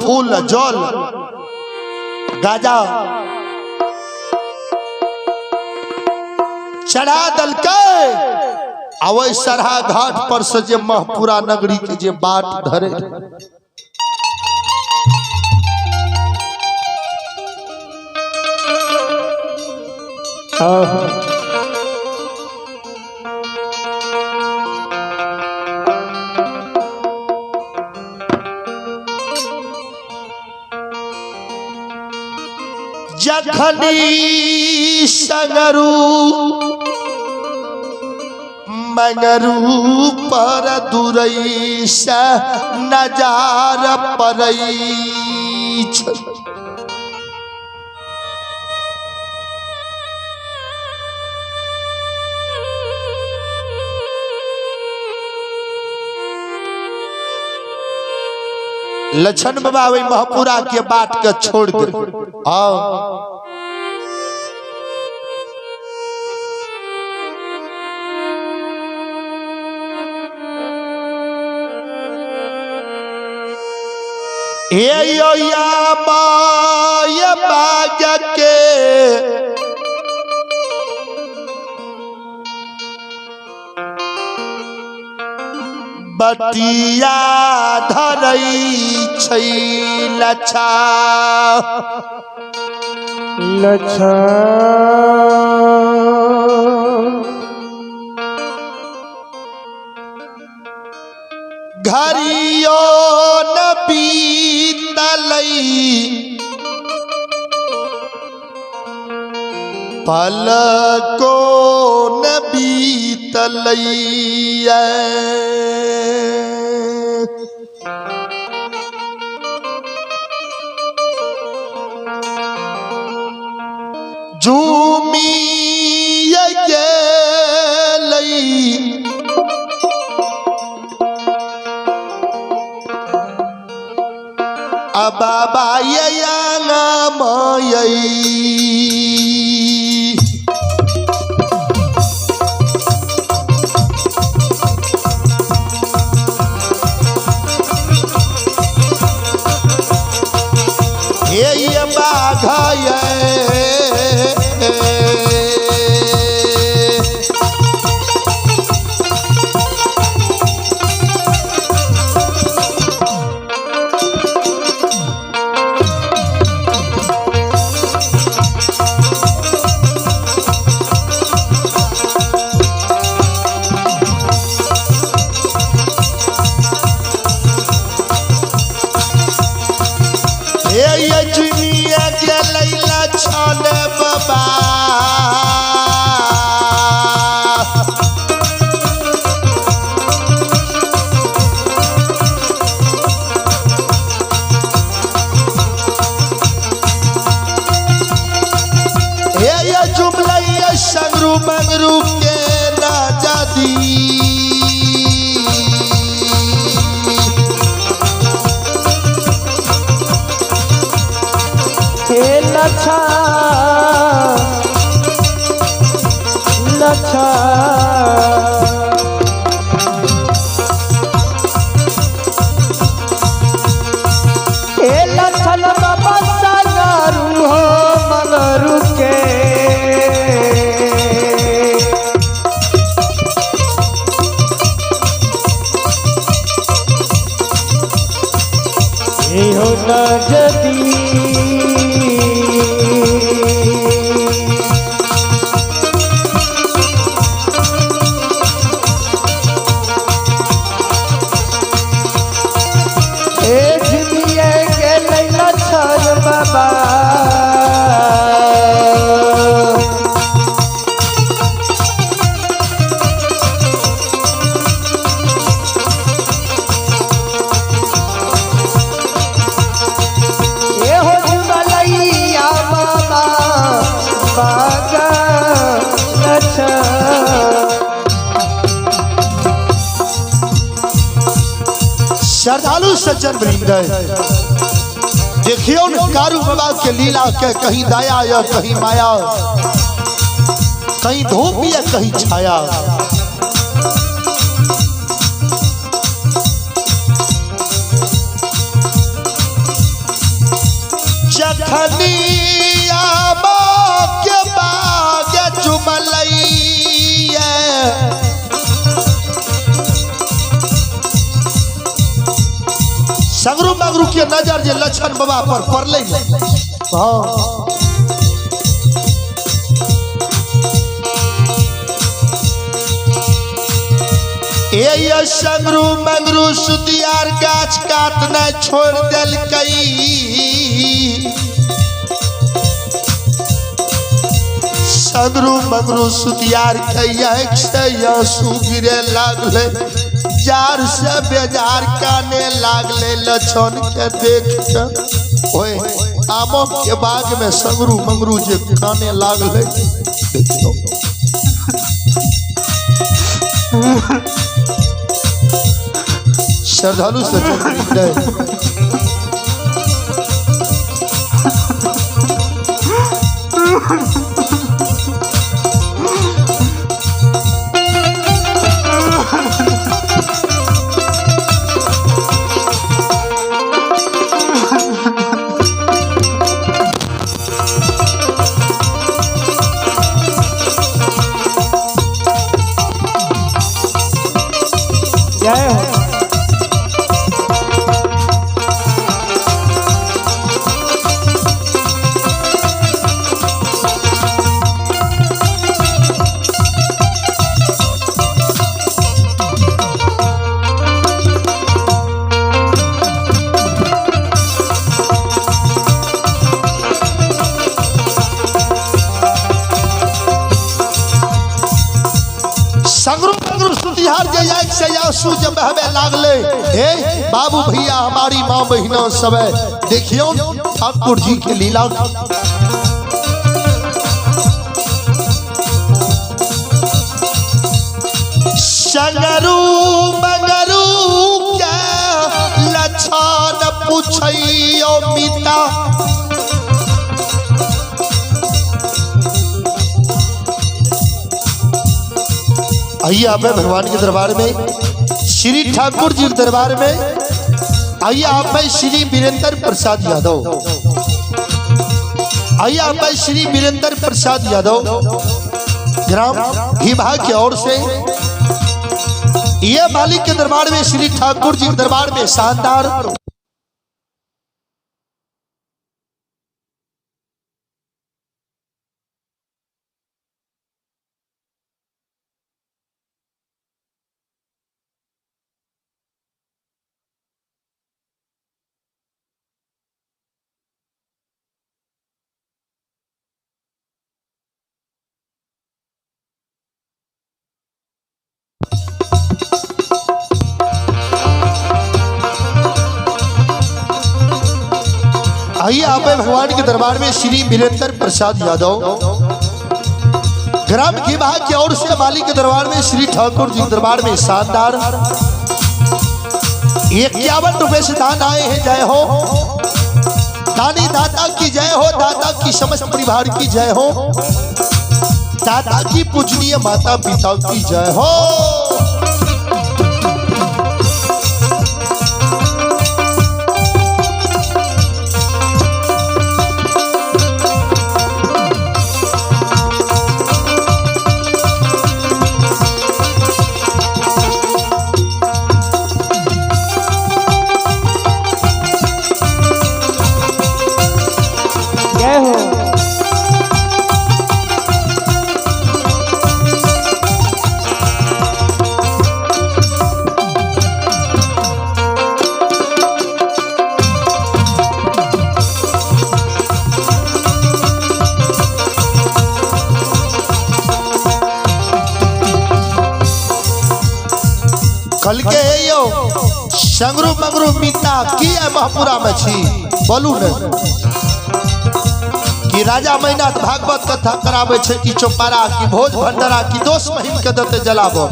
फूल जल गाजा चढ़ा दलकै। आ ओहि सरहा घाट पर से जे महपुरा नगरी के जे बाट धरे जखनी सगरू मंगरू पर दुरई से नजार परई। लक्षण बाबा वही महपुरा के बाट के छोड़ दे। आओ हे यो या my बाग के बटिया धरई छै लच्छा लच्छा। घरियो न बीतलई पल को न बीतलई। झूमी गेलई अबाबा मयई। हे ये बाघ बाबा। हे ये जुमलैया संगरू मंगरू के राजा दी। हे लच्छा लच्छा हे लच्छन बाबा सगरू हो मगरू के। हो नजदी ए झिमिए के लैला छर बाबा। ए हो झुमलैया बाबा बागा लच्छा। श्रद्धालु सज्जन वृंद, देखियो न कारू बाबा के लीला के कहीं दया या कहीं माया, कहीं धूप या कहीं छाया। सगरू मगरू के नजर जे लक्षण बाबा पर पड़लै ने। हाँ ए ये सगरू मगरू सुतियार गाछ काटना छोड़ देलकै। सगरू मगरू सुतियार के आँखि से आंसू गिरे लागले, जार से बेजार काने लागले लक्षण के देख के। ओए आमो के बाग में सगरू मंगरू जे काने लागले। देखियो श्रद्धालु सज्जन। जय हो। सगरू मगरू सुतिहार जे आँखि से आंसू जे बहबे लागले। हे बाबू भैया हमारी माँ बहिना सब देखियो ठाकुर जी के लीला। सगरू मगरू के लक्षण पूछियो मिता, आइए आप भगवान के दरबार में, श्री ठाकुर जी के दरबार में। आइए आप श्री वीरेंद्र प्रसाद यादव, आइए आप श्री वीरेंद्र प्रसाद यादव ग्राम विभाग की ओर से ये मालिक के दरबार में, श्री ठाकुर जी के दरबार में शानदार आइए आप भगवान के दरबार में श्री वीरेंद्र प्रसाद यादव ग्राम की भाग की ओर से मालिक के दरबार में, श्री ठाकुर जी के दरबार में शानदार 51 रुपए से दान आए हैं। जय हो दानी दाता की जय हो, दाता की समस्त परिवार की जय हो, दाता की पूजनीय माता पिता की जय हो। जय हो। कल के यो संगरू मगरू मीता की है महपुरा में छी बोलू ने कि राजा मैनाथ भागवत कथा करावे छे कि चौपारा की भोज भंडारा की दोष महिम के दते जलाबो।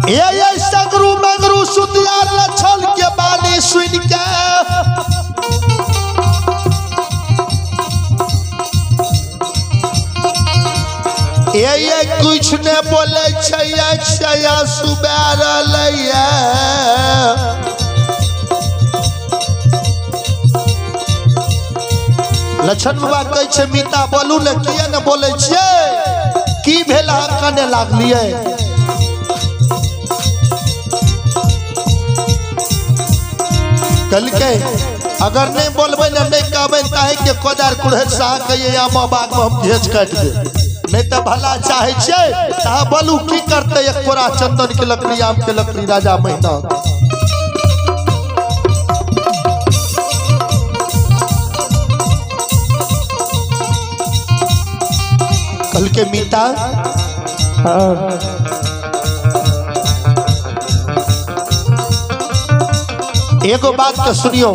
ए संगरू मगरू सुतियार लछल के बानी सुन के ये कुछ ने बोले छै सुबह रहलैया। लक्षण बाबा कहै छै मीता बोलू ने, किया ने बोले छियै? की भेल अहाँ कने लागलिए? कहलकै अगर नहीं बोलबै ने नहीं कहबै ताहि के कोदार कुड़हरि से अहाँ कहिए आमा बाग में हम घेच काटि देब, नहीं तो भला चाहे छियै तऽ अहाँ बोलू की करतै एक कोरा चंदन के लकड़ी आम के लकड़ी राजा महीना। कहलकै मीता एगो बात के सुनियो,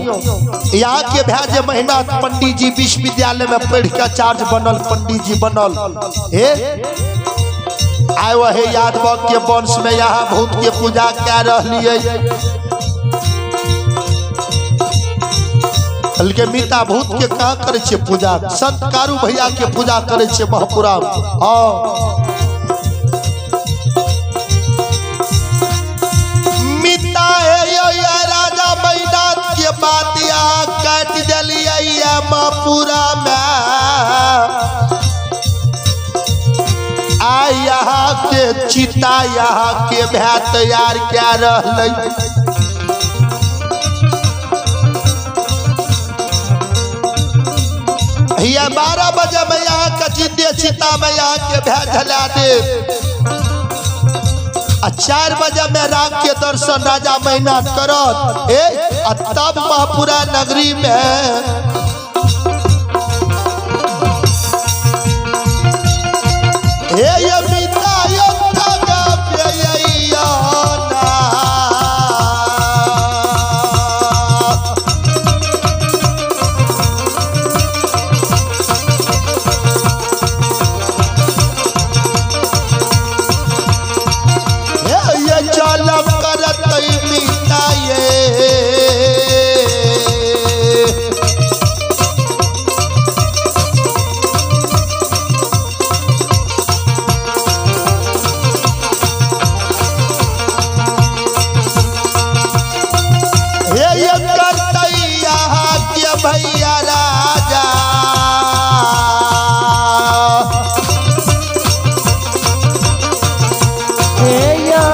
यहाँ के भैया जे महीना पंडित जी विश्वविद्यालय में पढ़ के आचार्य बनल, पंडित जी बनल, हे आय वहे यादव के वंश में यहाँ भूत के पूजा कै रहलिए। कहलकै मीता भूत के कहाँ करे छियै पूजा? संत कारू भैया के पूजा करे छियै महपुरा। हाँ मीता हे यो राजा मैनाथ के बात यहाँ काटि देलियै महपुरा में। आ यहाँ के चिता यहाँ के भै तैयार कै रहलै। हिया 12 बजे में यहाँ के जिंदे चिता में यहाँ के भै जला दे। आ 4 बजे में राग के दर्शन राजा महीना करत, ए आ तब महपुरा नगरी में हे ये मीता यो तगा प्यैया ना। ये चल करत मीता ये ये करतैया के भैया राजा। हे यो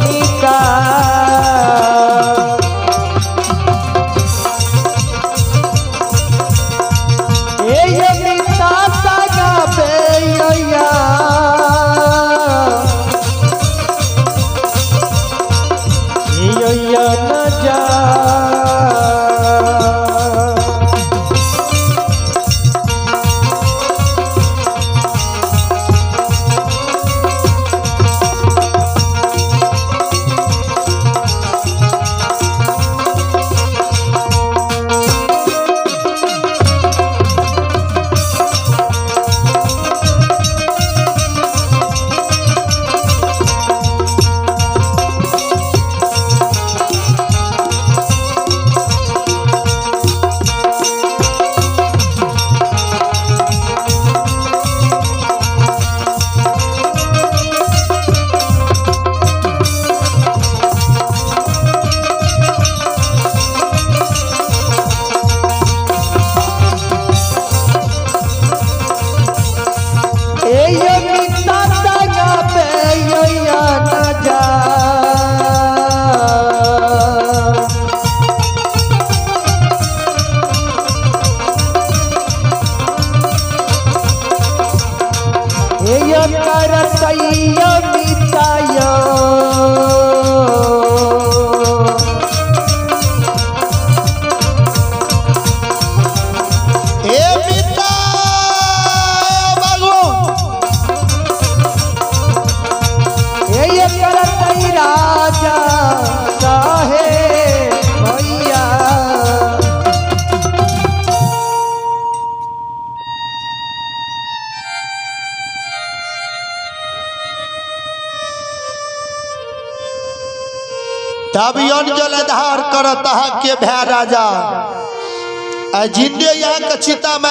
मीता हे यो मीता सागा पे यो या हे यो या न जा। हे यो मीता सागा पे यो या न जा। हे यो करतैया मीता यो हे मीता बाबू हे यो करतै राजा साहे भैया। तब यौन जलधार करत के भै राजा आ जिंदे यहाँ के चिता में